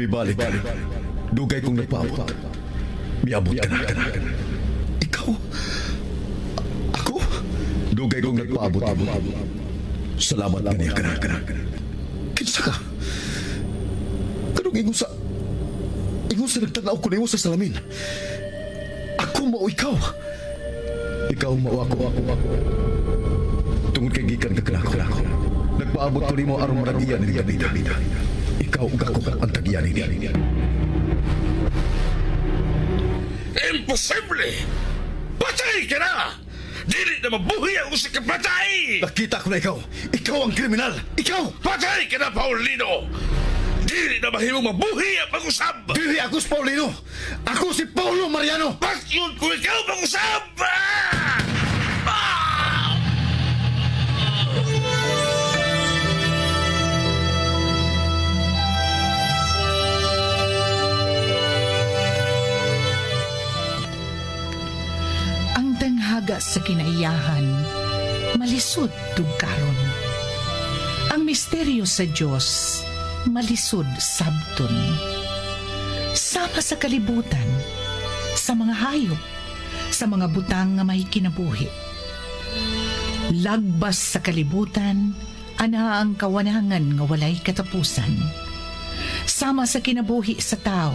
Mibalik. Dugay kong nagpaabot. Miabot ka na. Ikaw? Ako? Dugay kong nagpaabot. Salamat kaniya ka na. Kinsa ka? Kanong ingon sa... Ingon sa nagtanaw ko nimo sa salamin. Ako mao ikaw. Ikaw mao ako. Tungod kay gikan ka kanako. Nagpaabot ko nimo aron managiya ni Gabida. Ikaw ug ako ang tagiya nini. Imposible! Patay ka na! Dili na mabuhi ang usa ka patay! Nakita ko na ikaw. Ikaw ang kriminal. Ikaw! Patay ka na, Paulino! Dili na mahimong mabuhi ang pag-usab! Dili ako si Paulino! Ako si Paulo Mariano! Bakit kung ikaw pag-usab! Ah! Ah! Ang tanghaga sa kinaiyahan, malisod tugkaron. Ang misteryo sa Dios, malisod sabton. Sama sa kalibutan, sa mga hayop, sa mga butang nga may kinabuhi. Lagbas sa kalibutan, ana ang kawanangan nga walay katapusan. Sama sa kinabuhi sa tao,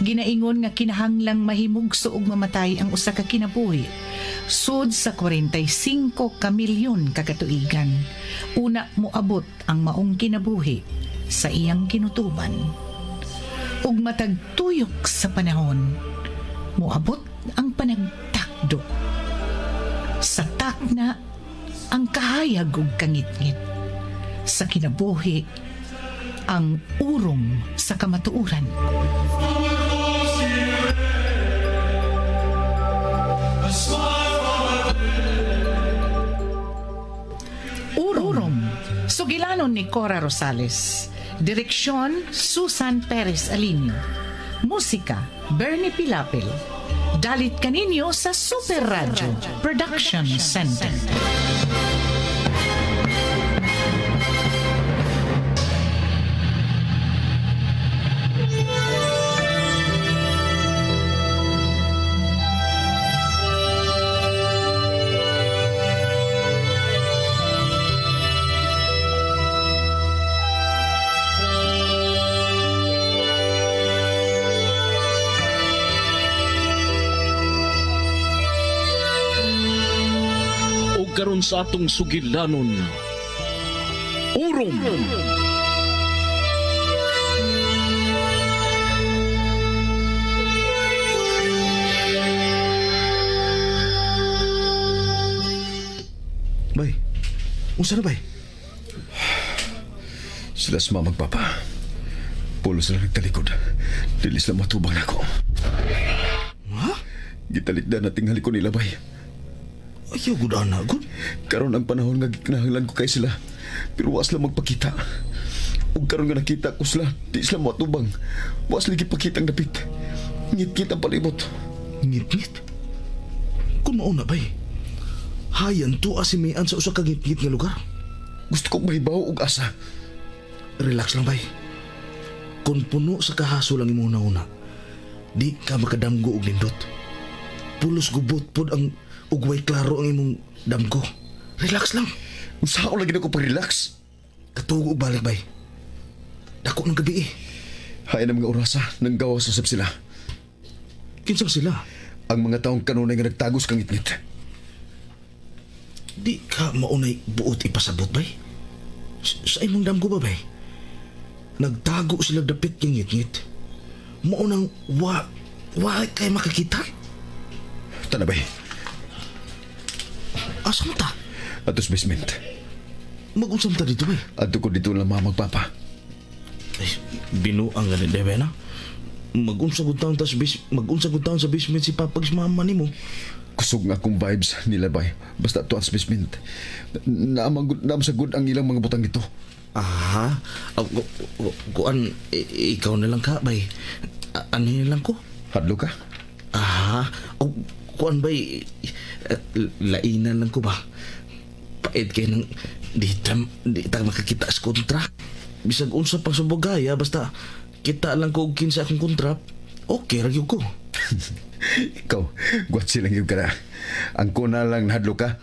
ginaingon nga kinahanglang mahimugso og mamatay ang usa ka kinabuhi. Sud sa 45 ka milyon ka katuigan, una moabot ang maong kinabuhi sa iyang kinutuban. Ug matag tuyok sa panahon, moabot ang panagtakdo. Sa takna, ang kahayag ug kangitngit. Sa kinabuhi, ang urong sa kamatuoran. Urong. Sugilanon ni Cora Rosales. Direksyon, Susan Perez Alinio. Musika, Bernie Pilapil. Dalit kaninyo sa Super Radio Production Center. Karon sa atong sugilanon, Urom. Bay, unsa na bay? Sila sa mama magpapa. Pulo sila nagtalikod. Dili sila matubang nako. Ha? Gitalikdan na tinghali ko nila bay. Ayaw, good ana, good. Karon ang panahon nga gikinahanglan ko kay sila. Pero wa sila magpakita. Ug karon nga nakita ko sila, di sila moatubang. Wa sila gipakita ang dapit. Ngit-ngit ang palibot. Ngit-ngit? Kung mauna bay, hayan tuwa si Mayan sa usa ka ngit-ngit nga lugar. Gusto kong mahibaw og asa. Relax lang bay. Kung puno sa kahaso lang imong una-una, di ka makadamgo og nindot. Pulos gubot pod ang ugway klaro ang imong damgo. Relax lang. Unsa ako lagi na ko pag-relax? Katugo og balik bay. Dako ng gabi eh. Hain ang mga orasa nang gawas usab sila. Kinsang sila? Ang mga taong kanunay nga nagtagos kang ngitngit. Di ka maunay buot ipasabot bay? Sa imong damgo ba bay? Nagtago sila dapit kang ngitngit. Maunang wa kay makakita? Tana bay. Asa mo ta? Atos basement. Mag-unsam ta dito bay? Adto ko dito lang mama magpapa. Ay, binuang ganit debe na. Mag-unsa gud taon ta sa mag-unsa gud taon sa basement si papag mama nimo. Kusog nga akong vibes nila bay. Basta ato sa basement. Naam sa good ang ilang mga butang dito. Aha. Kuan ikaw na lang ka bay. Ano yun lang ko? Hadlo ka? Aha. Kuan bay, lainan lang ko ba? Pait kayo ng di ta makakita sa kontra. Bisag unsa pang subogaya, basta Makita lang ko og kinsa akong kontrap. Okay ra gyud ko. Ikaw, gwatsi lang yun ka na. Ang kuna lang nahadlo ka.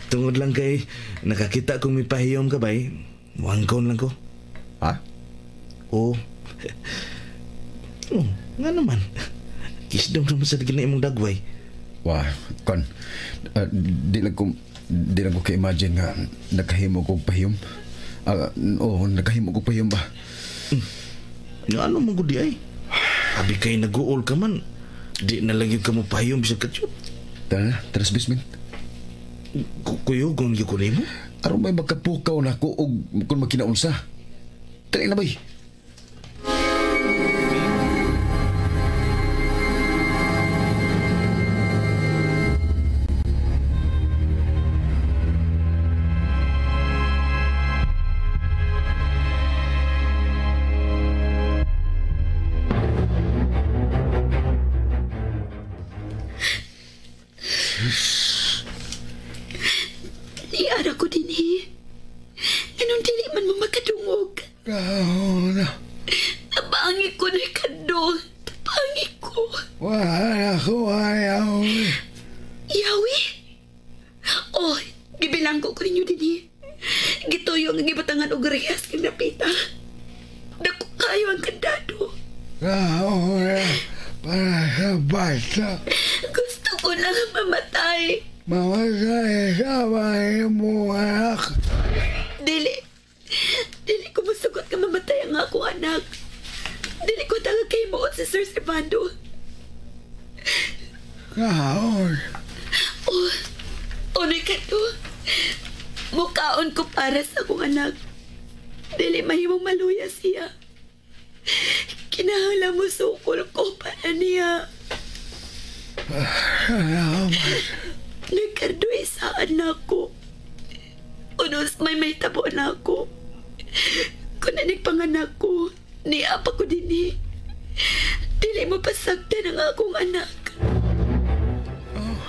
Tungod lang kay nakakita kong may pahiyom ka bay. Muhangkon lang ko. Ha? Oo. Oh, nga naman. Kisdom naman sa gina imong dagway. Wah, kon. Di lang ko ka-imagine nga nakahimo kog pahiyom. Oo, nakahimo kog pahiyom ba? Nga ano man gud di ay? Abi kay nag-uol ka man. Di na lang yun ka mo pahiyom bisag katyot. Tara na, tara sa basement. Kuyugon gyud ko nimo. Aron may magkapukaw na ko og kung magkinaunsa. Tara na bay. Niara ko din eh. Anong dili man mo makadungog? Tabangi ko na kado. Tabangi ko. Wala ko ayaw. Yawi? Oh, gibilangko ko ninyo din eh. Gituyo ang gibatangan og rehas kang napita. Dako kayo ang kandado. Para sa bata. Gusto ko lang mamatay. Mamatay sa mo anak. Dili. Dili ko masugot ka mamatay ang akong anak. Dili ko talaga kay muot si Sir Servando. Kaon. Oh, unay ka to. Mukaon ko para sa akong anak. Dili mahimong maluya siya. Kinahanglan mo sukol ko para niya. Salamat. Nagkardo sa anak ko. Unos may tabo na ako. Kung nanigpanganak ko, niya pa ko din eh. Dili mo pasagdan ang akong anak. Oh.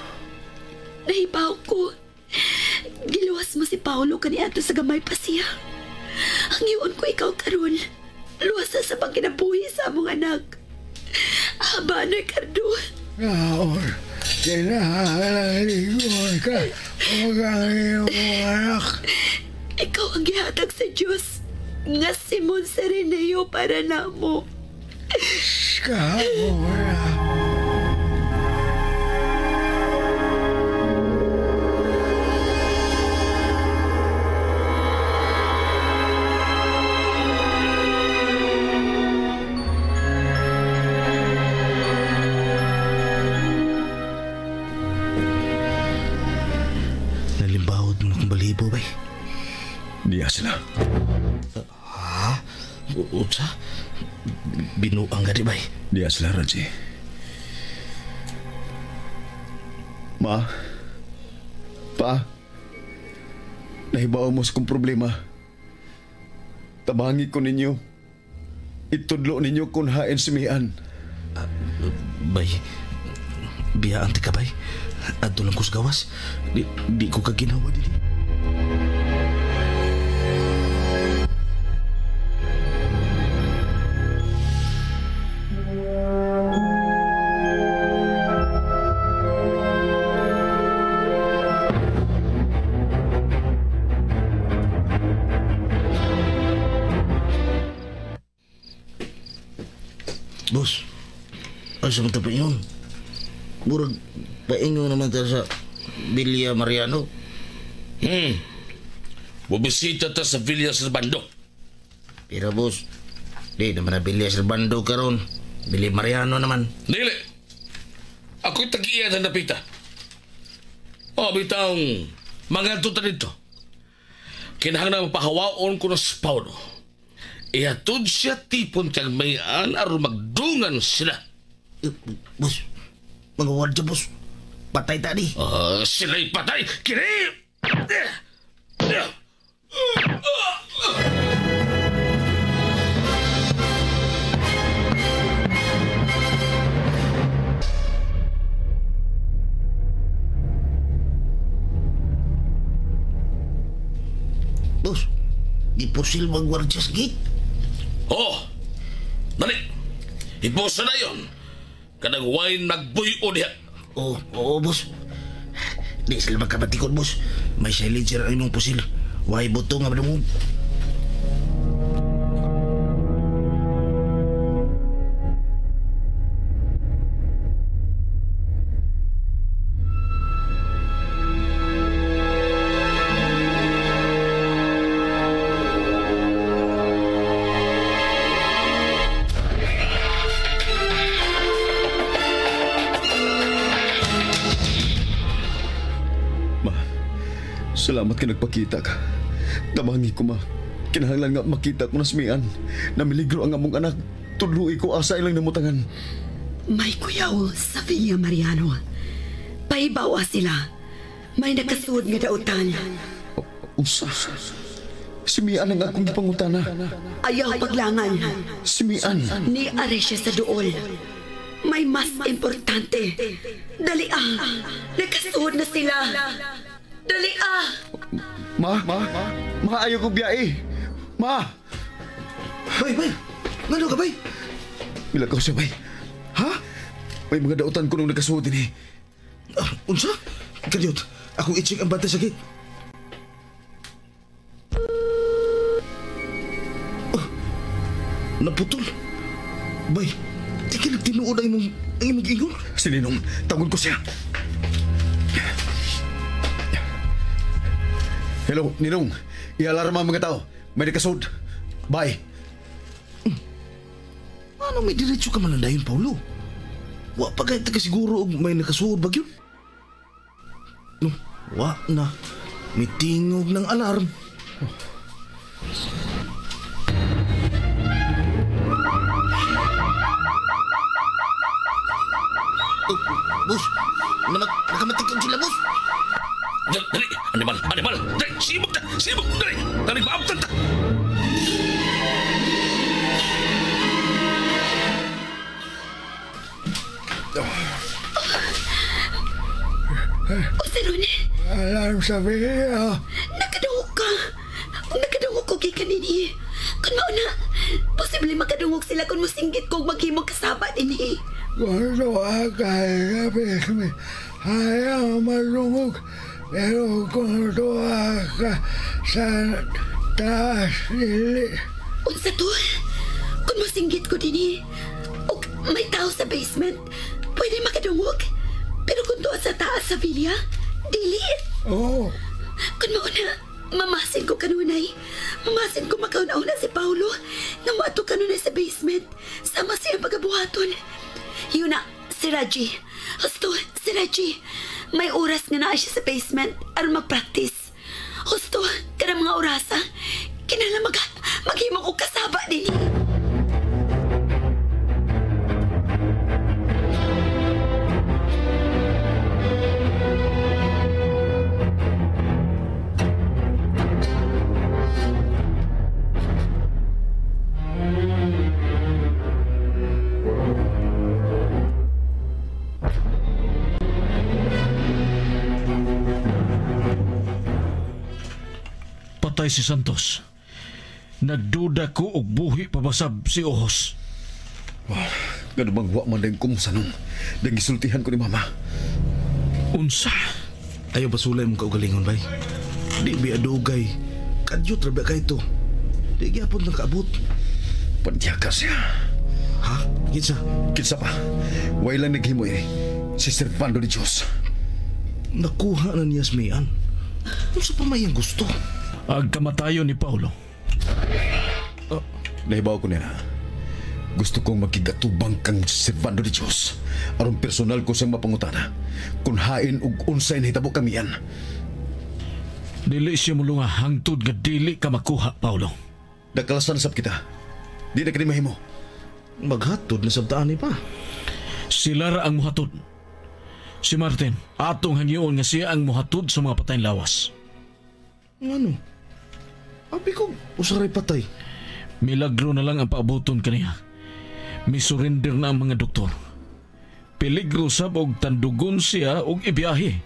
Nahibaw ko. Giluwas mo si Paolo kaniadto sa gamay pa siya. Ang iyon ko ikaw karon. Luwas sa pangkinabuhi sa among anak. Haba na, Ricardo. Kaon. Kinahanglan ka o ang iyong anak. Ikaw ang gihatag sa Diyos nga Simon Sereneo para namo. Kaon na. Nalimbawod mo na akong balibo, bay. Niya sila. Ha? Utsa? Binuang ka di, bay? Niya sila, Raji. Ma? Pa? Nahibaw mo sa kong problema. Tabangi ko ninyo. Itudlo ninyo kung hain si Mian. Bay, biyaan ti ka, bay. Adto lang ko sa gawas. Di ko ka ginawa dili. Boss, asa man ta paingon? Murag paingon naman ta sa Villa Mariano. Bubisita ta sa Villa Servando. Pero boss, di naman na Villa Servando karon. Villa Mariano naman. Dili. Ako'y tag-iya na napita. O, bitang mga tuta dito. Kinahanglan mapahawaon ko na si Paolo. Ihatod siya tipon kang mayan aron magdungan sila. Boss, mga wardya, boss. Patay ta di. Sila'y patay! Kini! Boss, di pusil magwardya sa gate. Oh, dali. Hiposa na yun. Kanang wine nagbuyo diha. Oo, boss. Di sila magkabatikon, boss. May silencer ang imong pusil. Way buto nga madungog. Salamat ka nagpakita ka. Tabangi ko, ma. Kinahanglan nga makita ko na smian. Namiligro ang among anak. Tudloi ko asa ilang namutangan. May kuyaw sa Villa Mariano. Paibawa sila. May nakasuod nga dautan. Unsa? Si Mian ang akong gipangutana. Ayaw paglangan. Si Mian. Ni Aresya sa duol. May mas importante. Dali ah. Nakasuod na sila. Dali ah! Ma! Ma, ayaw kong biyahe! Ma! Bay! Ngano ka, bay? Milakaw siya, bay. Ha? May mga dautan ko nung nakasuod din eh. Unsa? Kadyot, akong i-check ang bantay sa gate. Oh, naputol. Bay, di ka nagtinuod ang imong ingon? Si Ninong, tawag ko siya. Hello, Ninong. I-alarma ang mga tao. May nakasud. Bye. Ano may diretso ka man lang dayon, Paulo? Wa pa kahit kasiguro og may nakasuod ba yun? No, wa na. May tingog ng alarm. Oh, boss, nakamatikon sila, boss. Dali, animal, dali, sibog ta, sibog, dali, dali, maabtan ta. O, si Ronnie. Alarm sa video. Nakadungog ka. Nakadungog ko kay kanini. Kung mauna, posible makadungog sila kung musinggit ko maghimog kasaba din eh. Kung akay kapis, ayaw madungog. Pero kung tuwa ka sa taas, dili. Unsa to? Kung masinggit ko din eh. O may tao sa basement, pwede makadungog. Pero kung tuwa sa taas sa villa, dili. Oo. Kung mauna, mamasin ko kanunay. Mamasin ko makauna-una si Paulo na muadto kanunay sa basement. Sama siya pagabuhaton. Yun na, si Raji. Husto, si Raji. May oras nga naa siya sa basement aron mag-practice. Husto, kanang mga orasa. Kinahanglan maghimo ko kasaba din. Patay si Santos. Nagduda ko og buhi pabasab si Ojos. Well, ganun bang wa man din kumusanong. Dang gisultihan ko ni Mama. Unsa? Ayaw basulay mong kaugalingon, bay. Di biya dugay. Kadyot ra ba kay to? Di gyapon nang kaabot. Padya ka siya. Ha? Kinsa? Kinsa pa? Way lang naghimo eh. Si Servando de Dios. Nakuha na niya si Mayan. Unsa pa may ang gusto? Ang kamatayon ni Paulo. Nahibaw ko nila. Gusto kong makigatubang kang Servando de Dios. Aron personal ko siyang mapangutana. Kung hain ug unsay nahitabo kamian. Dili siya mulunga hangtod nga dili ka makuha, Paulo. Nagkalasan sab kita. Di na kini mahimo. Maghatod na sabtaan ni pa. Sila ra ang muhatod. Si Martin, atong hangyoon nga siya ang muhatod sa mga patayin lawas. Ano? Abi ko, usaray patay. Milagro na lang ang paabuton kaniya. Misurrender na ang mga doktor. Peligro sab og tandugon siya og ibiyahe.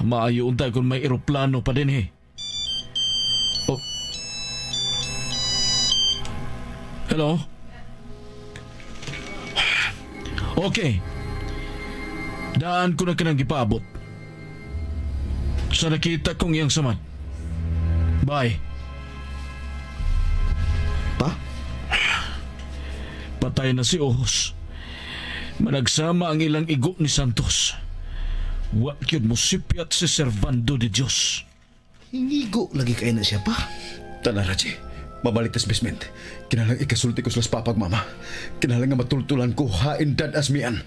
Maayo unta kung may eroplano pa din eh. Oh. Hello? Okay. Daan ko na kanang gipaabot. Sa nakita kong iyang samad. Bye. Pa? Patay na si Ojos. Managsama ang ilang igo ni Santos. Wa gyud mo sipyat si Servando de Dios. Hingigo lagi kay na siya pa. Tana, Raji. Mabalik tas basement. Kinalang ikasulti ko sila sa papag, mama. Kinalang nga matultulan ko hain dad asmian.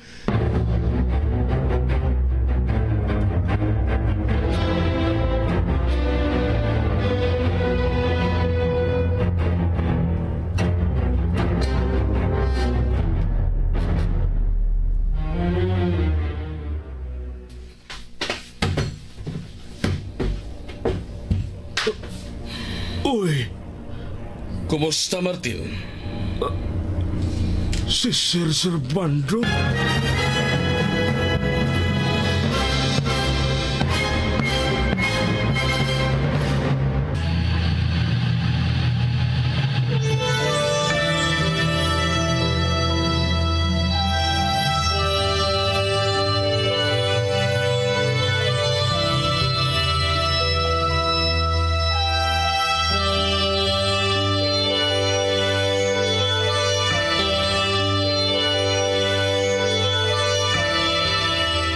Uy, Kumusta, Martin? Si Sir Servando.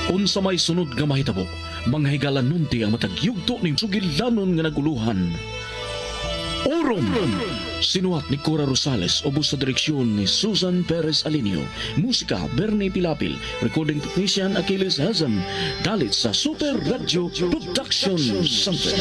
Unsa may sunod nga mahitabo, mga higala nunti ang matag yugto ning sugilanon nga naguluhan. Orom! Sinuhat ni Cora Rosales, ubos sa direksyon ni Susan Perez Alinio. Musika, Bernie Pilapil. Recording technician, Achilles Hazem. Dalit sa Super Radio Production Center.